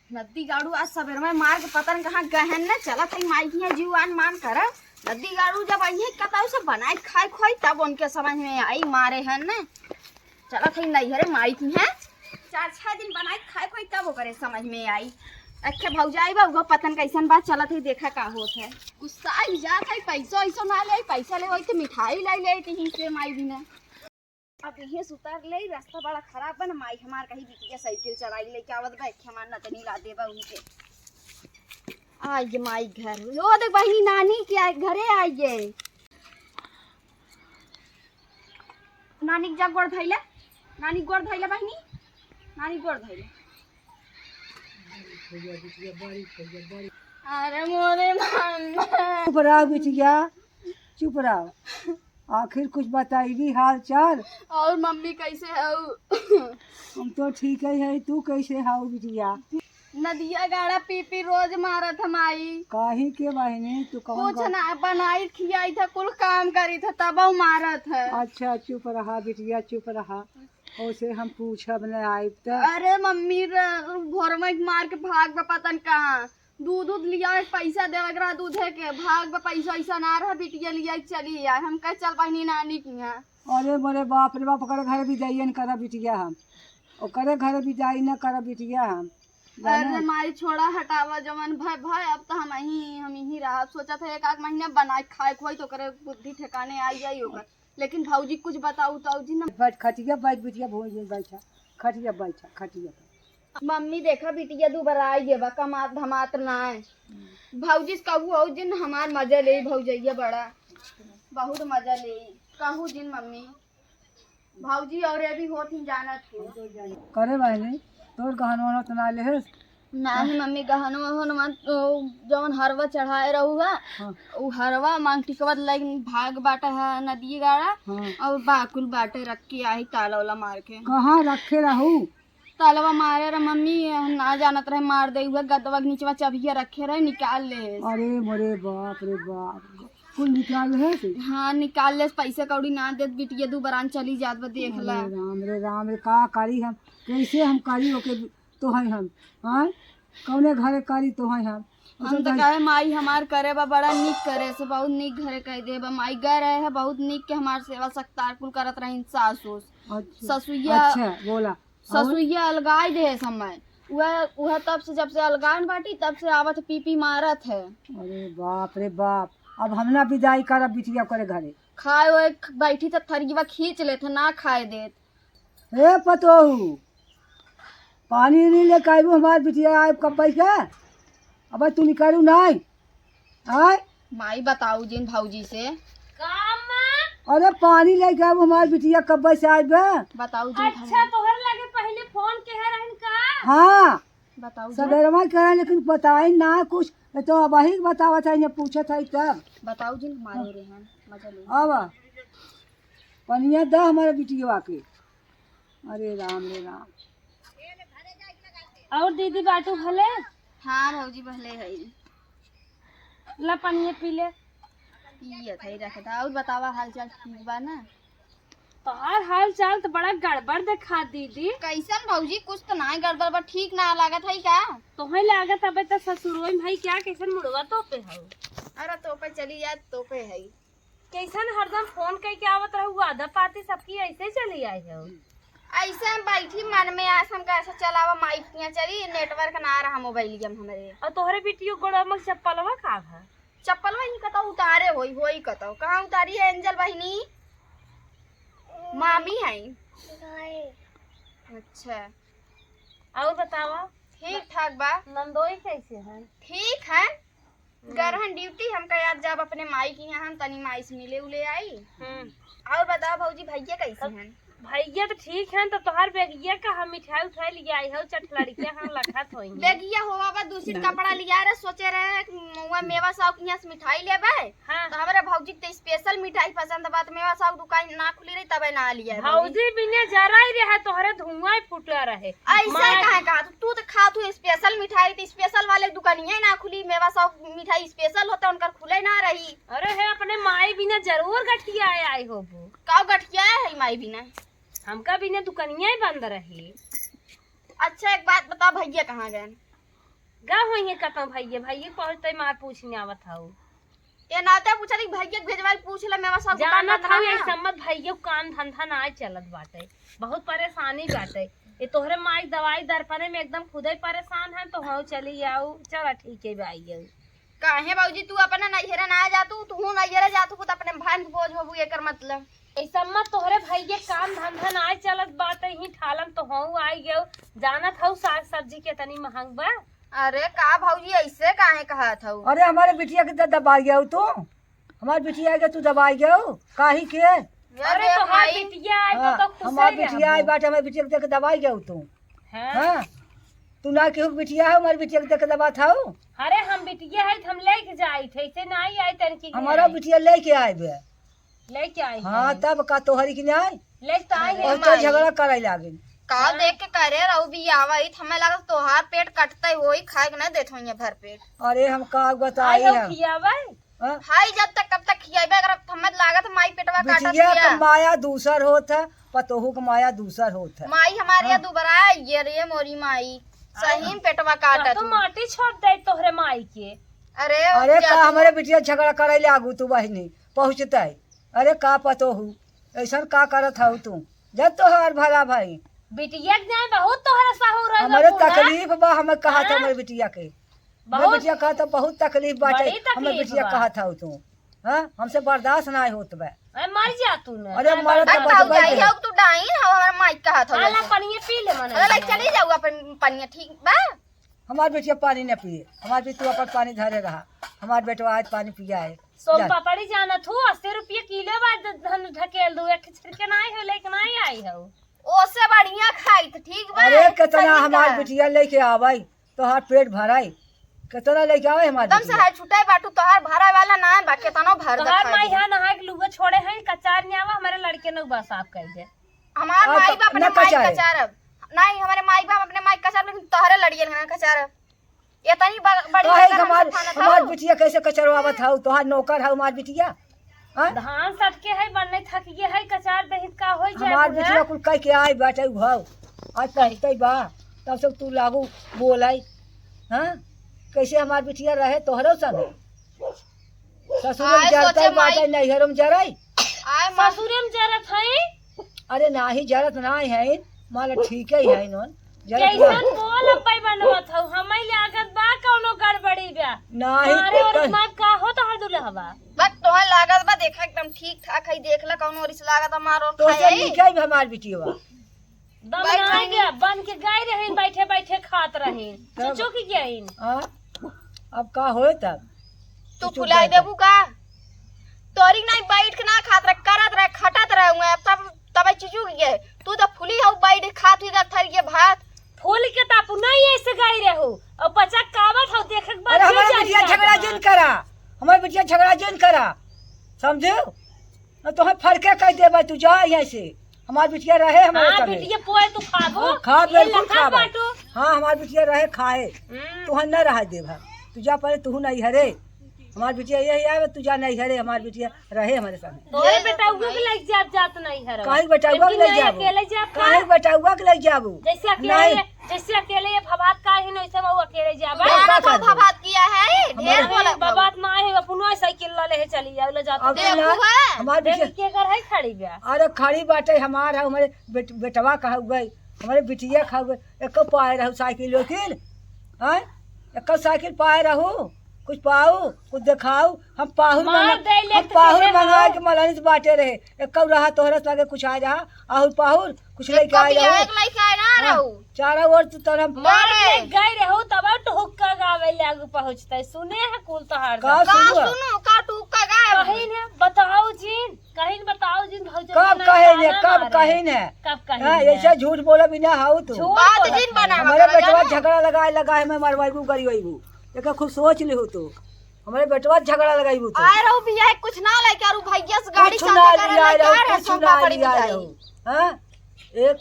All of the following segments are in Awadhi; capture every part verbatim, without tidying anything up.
नद्दी गाड़ू आज सबेर में मार के पता न कहाँ गए हैं न, चलत है माई के यहाँ जीव आन मान कर। नद्दी गाड़ू जब आई है कतौ से बनाए खाए खोई तब उनके समझ में आई मारे हैं न। चलत है नैहरे माई के यहाँ चार छह दिन बनाए खाए खोई तब ओकरे समझ में आई। अच्छे भौजाई बा, उहो पता न कैसन बा, चलत है देखा का होत है। गुस्सा ही जात है, पैसो ऐसो ना ले, पैसा ले होई तो मिठाई लाई ले कहीं से माई बिना। अब यहीं से उतर ले, रास्ता बड़ा खराब बा न, माई हमार कहीं बिटिया साइकिल चलाई लेके आवत बा, एक हमार नतनी ला देबा उनके। आइए माई घर, यो देख बहिनी नानी के आए, घरे आइए। नानी के जा गोड़ धइले, नानी के गोड़ धइले बहिनी, नानी के गोड़ धइले। अरे मोरे मम्मा। चुप रहो बिटिया, चुप रहो। आखिर कुछ बताइबी हाल चाल? और मम्मी कैसे हऊ? हम तो ठीक ही है, तू कैसे हऊ बिटिया? नदिया गाड़ा पी पी रोज मारत है माई। काहे के बहिनी, तू कौन कुछ बात? ना बनाई खियाई था, कुल काम करी था, तब मारत है। अच्छा चुप रहा बिटिया, चुप रहा। ओसे हम पूछब न आइब त। अरे मम्मी रे, भोर में मार के भाग बा पता न कहाँ। दूध, दूध लिया के पैसा देवे के रहा दूधे के, भाग बा पैसा वैसा ना रहा, बिटिया लिया के चली आए। हम कहे चल बहिनी नानी के यहाँ। अरे मोरे बाप रे बाप, ओकरे घर बिदाई न करा बिटिया हम, ओकरे घर बिदाई न करा बिटिया हम। अरे माई छोड़ा हटावा, जवन भय भय, अब तो हम यहीं, हम यहीं रहब। सोचा था एक आध महीना बनाए खाए खोई तो ओकरे बुद्धि ठिकाने आ जाई ओकर। लेकिन भौजी कुछ बताऊ ताऊ जी ना। बैठ खटिया, बैठ बिटिया, भौजी बैठा, खटिया बैठा, खटिया पर। मम्मी देखा बिटिया दुबराई गए बा, कमात धमात ना है। भौजी से कहू हो जिन हमार मजा ले भौजैया बड़ा, बहुत मजा ले। कहू जिन मम्मी, भौजी और ये भी होत ही जानत के। करे बहनी, तोर गहनवा तो ना लेहस? नाही मम्मी, गहनवा होनवा तो जवन हरवा चढ़ाए रहू है, हाँ। उ हरवा मांग टिकवा लग भाग बाटा है नदिए गाड़ा, हाँ। और बाकुल बाटे रख के आई ताला वाला मार के। कहाँ रखे रहू? तालवा मारे रहे मम्मी, हम ना जानत रहे, मार दे हुए गदवा के नीचवा चबिया रखे रहे, निकाल ले। अरे मोरे बाप रे बाप, कुल निकाल ले से? हाँ, निकाल ले, पैसा कौड़ी ना देत, बिटिया दू बरान चली जात बा, देख ला। अरे राम रे राम रे, का करी हम, कैसे हम करी ओके, तो है हम, हाँ, कौने घरे करी तो है हम। हम तो कहे माई हमार करे बा, बड़ा निक करे से, बहुत निक घरे कह दे बा, माई गए रहे है, बहुत निक के हमार सेवा सत्कार कुल करत रही सास उस। अच्छा। ससुइया। अच्छा, बोला। ससुइया अलगाई दे समय। वह, वह तब से, जब से अलगान बाटी, तब से आवत पी पी मारत है। अरे बाप रे बाप, अब हम ना विदाई करब बिटिया करे घरे। खाए ओए ख-, बैठी त थरिया खींच लेत, ना खाए देत। ए पतोहू, पानी नहीं लेके आइबू हमार बिटिया, आइब कब के? अब तू निकालू नहीं। आय? माई बताऊ जिन भौजी से। का अम्मा? अरे पानी लेके आइबू हमार बिटिया, कब से आइबे? बताऊ जिन अच्छा, भौजी। तोहर लगे पहले फोन के है रहन का? हाँ। बताऊ जिन। सबेरवा के है, लेकिन बताई ना कुछ। तो अब ही बतावत है, ये पूछत है तब। बताऊ जिन हमारे रहन, मजा ले। अब पनिया द हमारे बिटिया के। अरे राम रे राम। और दीदी बाटू भले? हाँ भौजी भले है। ला पनिया पी ले। पियत है, रख दा। और बतावा हाल चाल ठीक बा ना? तोहार हाल चाल तो बड़ा गड़बड़ देखा दीदी। कैसन भौजी, कुछ तो ना गड़बड़ बा, ठीक ना लागत है का? तोहे लागत अबे तो ससुरोई में है क्या, कैसन मुड़वा तो पे हौ? अरे तो पे चली जात तो पे है। कैसन हरदम फोन कइके आवत रहू, आधा पाती सबकी ऐसे चली आई है। ऐसे हम बैठी मन में आस, हम कैसे चलावा माई के यहाँ चली, नेटवर्क ना रहा मोबाइलिया में हमरे। और तोहरे बिटियो गोड़वा में चप्पलवा का है? चप्पलवा ही कतौ उतारे होई, होई कतौ। कहाँ उतारी है एंजल बहिनी? मामी है। अच्छा। और बतावा? ठीक ठाक बा। नंदोई कैसे है? ठीक है। हम्म। गरहन ड्यूटी, हमका याद जाब अपने माई के यहाँ, हम तनी माई से मिले उले आई। हम्म। और बताओ भौजी, भैया कैसे हैं? भैया तो ठीक हैं, तो तोहार बेगिया का हम मिठाई उठाई ले आई हो, चठलड़िया हम लखत होई। बेगिया होवा बा, दूसरी कपड़ा लिया रहे, सोचे रहे कि मुआ मेवा साहु के यहाँ से मिठाई लेबे। हाँ। तो हमरे भौजी के तो स्पेशल मिठाई पसंद बा, तो मेवा साहु दुकान ना खुली रही, तबे ना लिया भौजी। भौजी बिना जरा ही रहे, तोहरे धुआं ही फूटा रहे। ऐसे मार- काहे कहा? तू तो खात हूँ स्पेशल मिठाई, तो स्पेशल वाले दुकानिया ना खुली, मेवा साहु मिठाई स्पेशल होता, उनकर खुले ना रही। अरे हे, अपने माई बिना जरूर गठिया आए, आए होबो। काऊ गठिया है माई बिना? हमका बिना दुकानिया ही बंद रही। अच्छा, एक बात बताओ, भैया कहाँ गए? गा होइहैं कतौ भइया, भइया पहुँचते मार पूछने आवत हऊ। ये नाते पूछा कि भइया के भेजवाई, पूछ ले, मेवा सब जानत हऊ, ऐसा मत भइया, काम धंधा ना चलत बाटे, बहुत परेशानी बाटे। ये तोहरे माई दवाई दर्पणे में एकदम खुदे परेशान है, तो हऊ चली आऊ, चला ठीक है भाई। काहे बाबूजी, तू अपने नैहरे ना जातू, तू नैहरे जातू, खुद अपने भाई के बोझ होबू, एकर मतलब। ऐसा मत तोहरे भाई के काम धंधा ना चलत बाटे, ही ठालन तो हऊ आई गयो, जानत हऊ साग सब्जी केतनी महंग बा। अरे का भौजी, ऐसे काहे कहत हऊ? अरे हमारे बिटिया के त दबाई गयो तू, हमार बिटिया के तू दबाई गयो, काहे के? अरे तोहार बिटिया आई तो, हाँ, तो खुश हमार बिटिया आई बाटे, हमार बिटिया के देख के दबाई गयो तू। हाँ। हाँ, तू ना केहू के बिटिया है, हमार बिटिया के देख के दबात हऊ। अरे हम बिटिया है, हम लेके जाई थे, ऐसे ना आई, आई तन की हमारा बिटिया लेके आए बे। लेके आई हाँ, है। तब का तोहरी की नहीं? लेके तो आई है और तो माई। झगड़ा करे लागे। का देख के करे रहू बियाह वही, हमें लगा तोहार पेट कटते होई, खाए के नहीं देत होइए भर पेट। अरे हम का बताई आई है। खियावे? हाँ? खाई जब तक, कब तक खियाबे? अगर हमें लागत माई पेटवा काटत बिटिया बिया। का माया दूसर होत है, पतोहू का माया दूसर होत है। माई हमारे हाँ। दुबरा ये रे मोरी माई, सही में पेटवा काटत तो हो। माटी छोड़ दे तोहरे माई के। अरे अरे का तू हमारे बिटिया झगड़ा करे लागू तू बहिनी, पहुँचते। अरे का पतोहू, ऐसन का करत हऊ तू? जब तोहार भला भाई। बिटिया के जाए बहुत तोहरा सहूर है हमारे बबू ना। तकलीफ बा, हमें कहा था हाँ? हमारे बिटिया के। हमारे बहुत बिटिया कहा था बहुत तकलीफ बाटे, बड़ी हमारे तकलीफ बिटिया बा। कहा था तू। हाँ, हमसे बर्दाश्त ना होत बा। अरे मर जा तू ना, अरे मर मरत बर्दाश्त बा। बताओ जाई हो तू डाइन हो, हमारा माई कहा था आला तू। पनिया पी ले मने। अरे चली जाऊ अपन पनिया, ठीक बा? हमार बेटिया पानी न पिए, हमार बेटी तू अपन पानी धरे रहा, हमार बेटवा आज पानी पिया है। सोम जा। पापड़ी जानत हूँ, अस्सी रुपये किलो बा, ध-, धन ढकेल दू, एक छिड़के नाई हो, लेके नाई आई हो। ओसे बढ़िया खाई त ठीक बा, अरे, कितना सही हमार बा। बिटिया लेके आवई, तोहार पेट भराई, कितना लेके आवई हमार एकदम से बिटिया। है छुटाई बाटू, तोहार भराई वाला ना बा, केतनो भर दे तोहार खाई। माई यहाँ नहाए के लुगा छोड़े हैं, कचार नहीं आवा, हमारे लड़के ने बस आप कह दे। हमार आ, माई तो बाप अपने ना माई कचारे। कचारब। नहीं, हमारे माई बाप अपने माई कचारब, लेकिन तोहरे लड़ियन ना कचारब। ये तनी ब-, बड़ी काहे बदनाम हमार, से थाना हमार था। बिटिया कैसे कचरवावत हऊ? तोहार नौकर हऊ हमार बिटिया? हाँ? धान सटके है, बनने थकिए है, कचार दहित का होई जाए हमार बुढ़ा? बिटिया कुल कह के आई बाटे उ हऊ। आज पहुँचते बा, तब से तू लागू बोलाई। हाँ? कैसे हमार बिटिया रहे तोहरो संगे? ससुरे में आय जरतै सोचे माई। बाटै, नैहरो में जरै। आय माई। ससुरे में जरत हई? अरे नाही, जरत नाही है, माला ठीक है, है नोन। जरत कैसन ना। बोल अब्बै बनवत हऊ? हमै लागत बा कौनो गड़बड़ी बा। नाही, मारे और कह- दिमाग का हो तोहर दुल्हवा? बस तोहर लागत बा, देखा एकदम ठीक ठाक है, देख ला कौनो रिस लागत हमार और तो खाए से आई। निकाल हमार बिटिया। दम बैठ ना आ रही। गया, बन के गई रहीन, बैठे बैठे खात रहीन। तब? चुचुक गईन। हाँ? अब का होए तब? तू चुचुक फुलाए गई देबू तब। का? तोरी नहीं बैठ के ना खात रहे, करत रहे, खटत रहे हुए, अब तब, तब चुचुक गए। तू तो फुली हो, बैठ खात हुई थरिये भात। फूल के तापू नहीं ऐसे गई रहू। और पचा कावत हो, देखे के बाद अरे जी हमारे जान बिटिया जात झगड़ा बा। जिन करा, हमारे बिटिया झगड़ा जिन करा, समझू? न तोहे फरके कह देबे, तू जा यहाँ से। हमार बिटिया रहे हमारे हाँ, संगे। बिटिया पोए तू खाबो। हाँ, खा, ये बिल्कुल लखा खाबे। बाटू। हाँ, हमार बिटिया रहे खाए। हम्म। तोहे न रहे देब हम। तू जा पहले, तू नैहरे। हमार बिटिया यही आवे, तू जा नैहरे, हमार बिटिया रहे हमारे संगे। तोरे ये बेटा उगे के लग जाब जात नैहर। काहे बेटा उगे के लग जाबू? अकेले जाब काहे का? बेटा उगे के लग जाबू? जैसे अकेले नहीं। जैसे अकेले ये भभात का ही नहीं, सब वो अकेले जाबा। तू का का करबू? भभात किया है? ढेर हमारे बोला बाबा। बात ना है, अपनो साइकिल ला ले है, चली जाओ, ले जाते अब हैं। तो ना, देखू है। हमार देख बिटिया के घर है खड़ी बा। अरे खड़ी बाटे हमार है, हमारे बेट-, बेटवा कहा गई, हमारे बिटिया कहा गई, एको पाए रहू साइकिल वाइकिल, हैं? एको साइकिल पाए रहू, कुछ पाऊ, कुछ देखाऊ, हम पाहुर मार मंगा-, दे ले हम तो पाहुर चले मंगा आओ। के मलहनी से बाटे रहे, एको रहा तोहरा से लगे कुछ आ रहा, आहुर पाहुर, कुछ लेके कब्बो आए रहू। बियाह के लेके आए ना हाँ, रहू। चारों ओर तू तरफ मारे। मारे गए रहू, तब टुहुक्का गावे लागू पहुँचते। सुने है कुल तोहार का सब। का सुनू? सुनू, का टुहुक्का गाए? कहीं ने बताओ जिन, कहीं ने बताओ जिन, भौजाई कब ना कहे ने, ताना कब मारे। कहे ने? कब कहे हाँ, ने? ऐसे झूठ बोला बिना हाउ तू। झूठ बात बोलत जिन है। बना हमारे हमारा बेटवा जाना। झगड़ा लगाए लगा है, मैं मरवाइबू, गरियाइबू। एका खूब सोच लिहू तू। हमारे बेटवा झगड़ा लगाइबू तू। आए रहू बियाह कुछ ना लेके, और भैया से गाड़ी कुछ चालू ना करे लिया लेके रहू, आ रहे कुछ सोन ना पापड़ी लिया मिठाई। रहू। हाँ? एक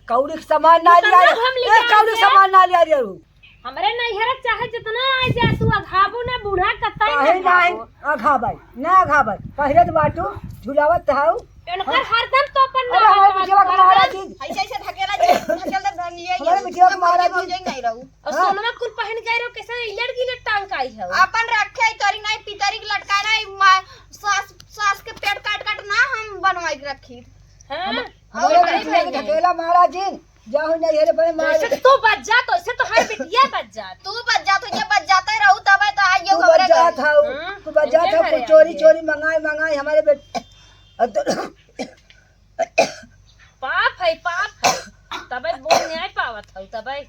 कौड़ी के सामान ना तू लिया तो रहू। हम लिया एक कौड़ी के दे। सामान ना लिया रहू। हमरे नैहर चाहे जितना आ जा, तू अघाबू ना बूढ़ा कतई काहे ना नहीं अघाबू। अघाबै, ना अघाबै। पहिरे तो बाटू, झुलावत हऊ। इनकर हरदम तो अपन अरे, हमारे बिटिया के महाराज जी। ऐसे, ऐसे धकेला जी, धकेल दे, धन लिए हमारे ये। बिटिया के महाराज जी। भौजाई नहीं रहू। और हाँ। सोनवा कुल पहन के रहो, कैसे इलट गिलट टांग के आई है वो? अपन रखे, तोरी नहीं, पितरी के लटका नहीं, मा-, सास, सास के पेट काट काट ना हम बनवाई के रखी। हाँ। हम, और हमारे बड़े बिटिया के भाई हैं। धकेला महाराज जी, जाओ नहीं, हेरे बड़े मार जैसे दे। तू बच जा, तो ऐसे तो हर बिटिया बच जा। तू बच जा, तो ये बच जाते रहू, तबे तो आई तू हो बच हमरे जात घर। हऊ, हाँ, तू बच जात इनके हऊ, घरे कुल चोरी, आई है। चोरी मंगाई, मंगाई हमारे बेट-, और तो पाप है, पाप है। तबे बोल न्याय पावत हऊ, तबे।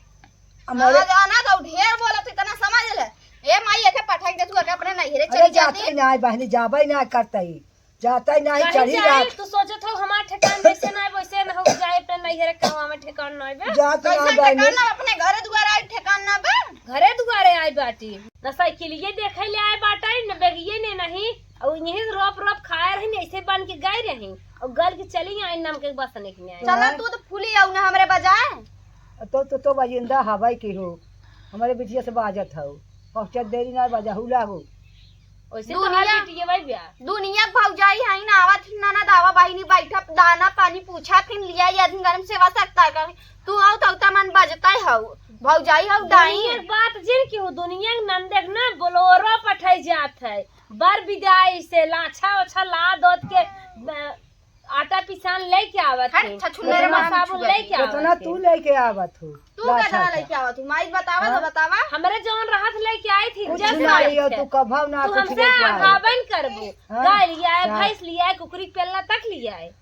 हमारे हाँ, जाना तो ढेर बोलत, इतना समझ ले। ए माई, एके पठाई दे, तू एके अपने नैहरे अरे चली जाती। जाते ना, बहनी, जाबे ना करते ही। जाता ही नाही, कहीं चढ़ी जाए, रात। तू सोचत हो हमार ठेकान जैसे ना है, वैसे ना हो जाए, अपने नैहर के हमार ठेकान ना है बे। जात ना कैसन बानी। ठेकान ना, अपने घरे दुआरे आई ठेकान ना बे। घरे दुआरे आई बाटी, न साइकिलिये देखे ले आए बाटा, न बेगिये ने नहीं, और यहीं रोप रोप खाए रही, ऐसे बन के गए रही, और गल के चली आई नमक के बस नहीं आए। चला, तू तो फूली आऊ ना हमरे बजाए। तो, तो, तो बजिंदा हवाई की हो, हमारे बिटिया से बाजत हो, पहुँचत देरी ना बजा हुला हो। ओइसे दुनिया तोहार बिटिया भाई ब्याह। दुनिया के भौजाई है ना, आवत ही ननद, आवा बहिनी, बैठा, दाना पानी पूछा, फिर लिया ये आदमी गरम सेवा सकता है कभी। तू आओ तो उता मन बजता है हऊ। भौजाई हऊ दाई। दुनिया के बात जिन की हो, दुनिया के नंदे के ना बोलोरो पठाई जात है। बर विदाई से लाछा ओछा ला दोत के, अ, आटा पिसान लेके आवत हट, है। छछुंदर ओकरा मार साबुन छुआ लेके दे। आवत कितना है। तू लेके आवत हो? तू लाछा का ओछा। लेके आवत हो? माई बतावा तो हाँ? बतावा। हमरे जौन रहत लेके आई थी, कुछ जस ना आई लिया, है। तू कभव ना तू कुछ हमसे लेके आई। अभावन करबू। हाँ? गाय लिया है, हाँ। भैंस लिया है, कुकरी के पेल्ला तक लिया है।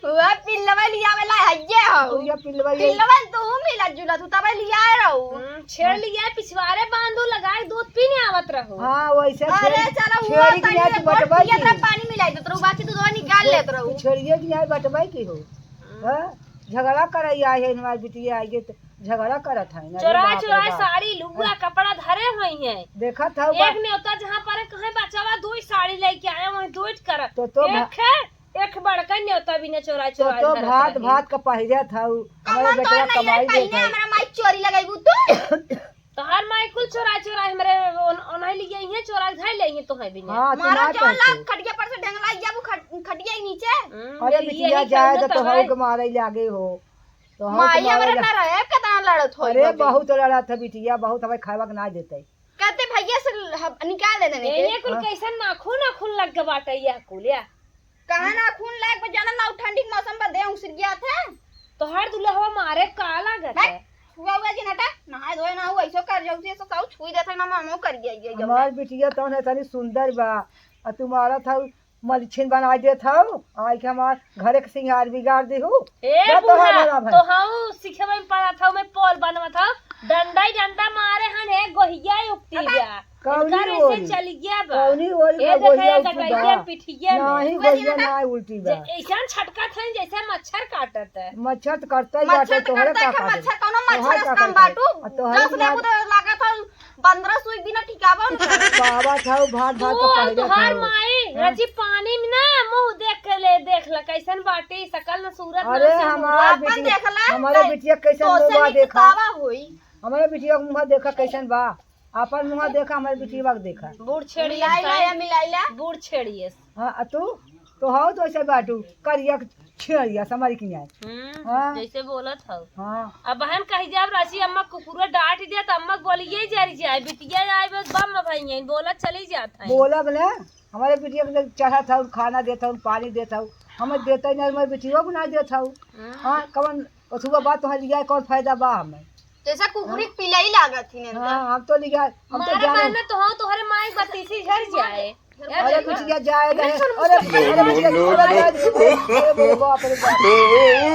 वह पिल्लवा लियावेला हइये हो। कुकुरिया पिल्लवा ये पिल्लवा तू मिला जुला तू तबे लियाए रहू। हम्म, छेड़ लिया, पिछवारे बांधू लगाए, दूध पीने आवत रहू। हाँ, वैसे अरे छेड़ी, चलो, वो छेड़ी के तनी यहाँ तू गोट बटवाई पियत रहे, की। पानी मिलाई देत रहू, बाकी दूधवा निकाल लेत रहू। तू छेड़िए के यहाँ बटवाई की हो। हम्म। हाँ? झगड़ा करे आई है हमारी बिटिया, आई है तो झगड़ा करत है ना, अरे चोराए बाप रे चोराए बाप। साड़ी, लुगुआ, हाँ। कपड़ा धरे हुई है। देखत हऊ एक बा- नेवता जहाँ पर कहीं बचावा, दो ही साड़ी लेके आया, वहीं दो ही करत। तो, तो एक भा- है, एक बड़का नेवता भी ने चोराए तो, चोराए तो धरत भात, रही। भात का पहिरत हऊ, हमारे हमर तो बेटवा नहीं है, कमाई पहले देत हऊ। हमरा माई चोरी लगेबू तू। तोहार माई कुल चोराए चोराए हमरे ओन-, ओनही लिए इहे चोराए धइ ले इहे तोहे भी ने। हाँ, तू मारा ना जौन कहते। लाग खटिया पर से ढेंगला जाबू खट-, खटिया ही नीचे। हम्म, अरे ये बिटिया यही जाए कहना तो तो तोहू है। के मारे लागे हो। तोहू के माई मारे हमरा ला- ना रहे, केतना लड़त होई अरे बबे। बहुत लड़त है बिटिया, बहुत हमें खावा के ना देते। कहते भैया से ह-, निकाल देने ये, के। ये कुल हाँ। कैसन नाखून नाखून लग गए बाटे ये कुल या? कहाँ नाखून लाग बा, जाना ना, ठंडी के मौसम बा, देह उसिर गया था। तोहार दुल्हवा मारे का लागत भाई, है? छुआ हुआ जी नटा, नहाए धोए ना हो, ऐसो कर जाऊ, ऐसो साउ छुई देत है ना, मामो कर गया, ये जाऊ। हमार बिटिया तौन है तनी सुंदर बा, आ तुम्हारा था मलछिन बनाई देत हऊ, आई के हमार घरे के सिंगार बिगाड़ देहू। ए जा तोहार बूढ़ा, भला भाई। तो हऊ सिखवे में पड़ा था, मैं पोल बनवा था, डंडा ही डंडा मारे हन, हे गोहिया ही उक्ति अबे। गया। कौनी इनकर ऐसे ओरी? चल गया बा। कौनी ओरी ए का देखा गोहिया ये उल्टी डकैतिया बा? पिठिया में। नहीं, वही गोहिया ना ना उल्टी बा। जे-, ऐसन छटका था जैसे मच्छर काटत है। मच्छर तो करता ही मच्छर काटे, तो तोहरे करता का है, काटे? मच्छर कौनो तोहरे मच्छर का असकम काटे? बाटू, आ तोहरे दस ना लेबू तो लागत हौ, पन्द्रह सुई बिना ठिकावा न। बाबा था, भात, भात तू का और पहिले तोहार था। माई हाँ। रची पानी में ना मुँह देख के ले, देख ल, कैसन बाटी, सकल न सूरत न अरे, से हमार मुँह। अपन बिटिया, देख ला, हमारे बिटिया कैसन तोसे मुँह बा देखा। निकतावा होई। हमारे बिटिया के मुँह देखा कैसन बा। आपन मुँह देखा, हमारे बिटिया के देखा। बूढ़ छेड़ियस मिलाइला ताई। या मिलाइला। बूढ़ छेड़ियस। हाँ, आ तू? तो हौ तो ऐसे बाटू, करिया छेड़िया, समझ की नहीं। हम्म, हाँ। जैसे बोलत हौ। हाँ। अब बहन कही जाब, राची अम्मा कुकुरा डांट दिया, तो अम्मा के बोली, "ये जरी जाए, बिटिया आए बस बम भैया, बोलत चली जात है।" बोलब ना, हमारे बिटिया के चढ़त हौ, खाना देत हौ, पानी देत हौ, हमें देते नहीं, हमारे बिटिया को ना देत हौ। हम्म। हाँ, कवन ओथुआ बा तोहर लिया, कौन फायदा बा हमें? जैसे कुकुरी के पिलाई लागत ही नहीं हाँ, हम तो लिया, हम तो मारा जाने। बहन तो हाँ, तोहरे माई बत्तीसी झड़ जाए। अरे बिटिया जाए दे, अरे, अरे बिटिया, अरे जाए दे, अरे बाप रे बाप,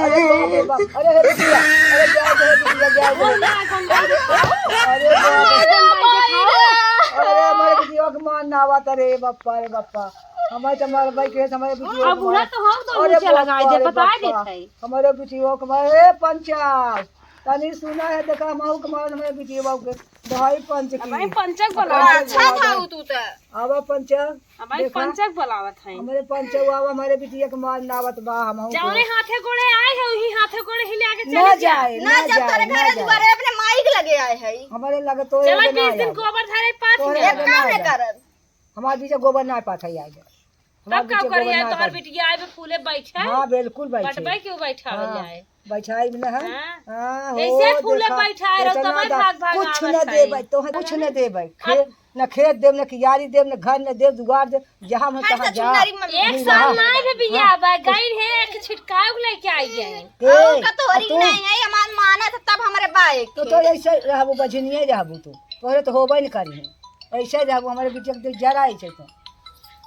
अरे बाप रे बाप, अरे हे बिटिया, अरे जाए दे, बिटिया जाए दे। अरे बाप रे। अरे हमारे बिटिया के मान ना आवत, अरे बप्पा रे बप्पा, हमारे तो मर भाई के हमारे बिटिया अब के उड़ा मान। तो हम तो अरे नीचे लगाए बप्पा दे, रे बताए बप्पा। देत है। हमारे बिटिया के मान, ए पंचा, तनी सुना है, देखा, हम आऊ के मारन में बिटिया बाबू के दवाई पंच की। भाई पंचक बोला। अच्छा था तू तो। आवा पंचक, भाई देखा, पंचक बोलावत है। हमारे पंचक आवा, हमारे बिटिया के मार नावत बा, हम आऊ जौने के। हाथे गोड़े आए है, वही हाथे गोड़े हिले आगे ना चले जा। जाए, ना ना जा, जाए, तोरे ना घरे जाए। दुआरे अपने माई के लगे आए है। हमारे लगे तो चला एगो ना बीस दिन आए। गोबर धरे पाथ तोरे में। लगे एक काम ना नहीं जाए। करब। हमारे बीच गोबर ना पाथ है आए। हमार तब का बिटिया करिए, गोबर ना तोहर करे। बिटिया आए बे फूले बैठे। हाँ, बिल्कुल बैठे। बटबै क्यों बैठा हो हाँ, जाए? बैठाई में ना है। हाँ। हाँ, हो, ऐसे फूले देखा, बैठा है, इतना तबै दा-, भाग भाग कुछ आवत न है। देबै, तोहे कुछ न देबै। खे-, अब न खेत देब, न कियारी देब, न घर न देब, दुआर देब, जहाँ मन अरे तहाँ ससुर जा। नारी मम्मी। एक नहीं साल रहा। ना है बिया हाँ। बा, गई है, एक छिटकाव लेके आई है। ए, और उनका तो होरी अब तू नहीं है, ये मान माना था तब हमारे बाए तो, के। तो ऐसे रहबू, बझनिये रहबू तू, तोहरे तो होबे न करी है। ऐसे रहबू, हमारे बिटिया के जरा ऐसे तो।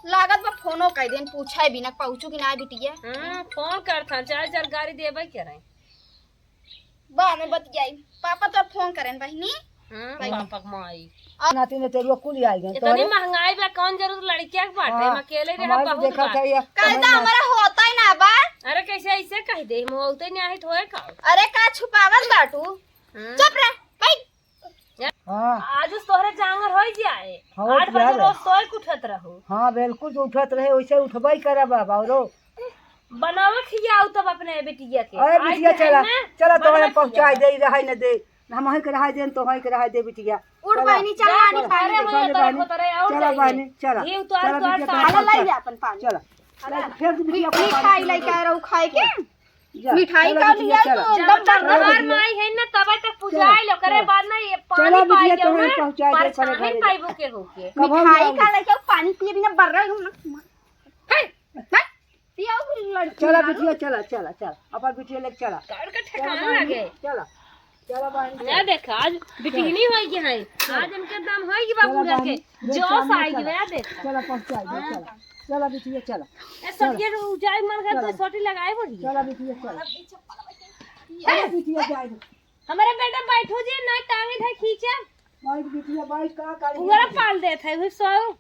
लागत बा फोनो कइ देन, पूछे बिना पहुँचू कि ना बिटिया। हाँ, फोन कर था, चाहे चल गाड़ी देबे करे। बा, मैं बतियाई। पापा तोर फोन करेन बहिनी। हाँ, भाई। पापा के माई। नाती ने तेरुआ कुल आई गए इतनी तोहरे। महंगाई बा, कौन जरूरत लड़किया के बाटे? हाँ, हम अकेले रहे, हमारे बहुत देखा बाटे। था ये कहता हमारा होता ही ना बा। अरे कैसे ऐसे कह दे, हम होते नहीं आए तो है का? अरे का छुपावत बाटू? हाँ। चुप रह, बैठ। हाँ। आज उस तोहरे जांगर होई जाए। हाँ, आठ बजे रोज सोए के उठत रहू। हाँ, बिल्कुल, जो उठत रहे, वैसे उठबे करब अब, औरो। बनावे खियाऊ तब अपने बिटिया के। अरे बिटिया, चला, चला, तोहरे पहुँचाई दे, रहाई न दे। हम वहीं के रहाई दे, तो वहीं के रहाई दे, बिटिया। उठ बहिनी, चला, पानी, पानी। चला बहिनी, चला। घी उतार, चला उतार, बिटिया, सारा चला, ले जा अपन पानी। चला। चला, फेर से बिटिया अपन पानी मिठाई लेके आ रहू खाए के। जा, मिठाई चला का बिटिया, लिया चला। तो एकदम जब तक हमार माई है ना, तब तक पूजाई लो, करे बाद ना ये पानी पाई बिटिया, जाओ तोहरे ना, पहुँचाई दे, परछाई घरे जा। पाइबो के होके। मिठाई का लेके आओ, पानी पिए बिना बर रहे हो ना। हे, हे, पियाओ लड़की चला ना। बिटिया, चला, चला, चला, अपन बिटिया लेके चला। कान का चला ठिकाना बहिनी, लगे। चला, चला बहिनी, ना चला। देख, आज बिटिहनी होई के है। चला। आज इनके दम होई के चला बाबू रखे। बहिनी, जोश आई गया, देख। चला, पहुँचाई दे, चला। चला बिटिया, चला। ए, सटिया के उजाई मन कर चला। तो सोटी लगाए बढ़िया। चला बिटिया, चला। चला बिटिया, जाए दे। हमारे बेटा बैठो जी, ना टांगे थे खींचे। बैठ बिटिया, बैठ, का करी? उगरा पाल देत है, हुई सो।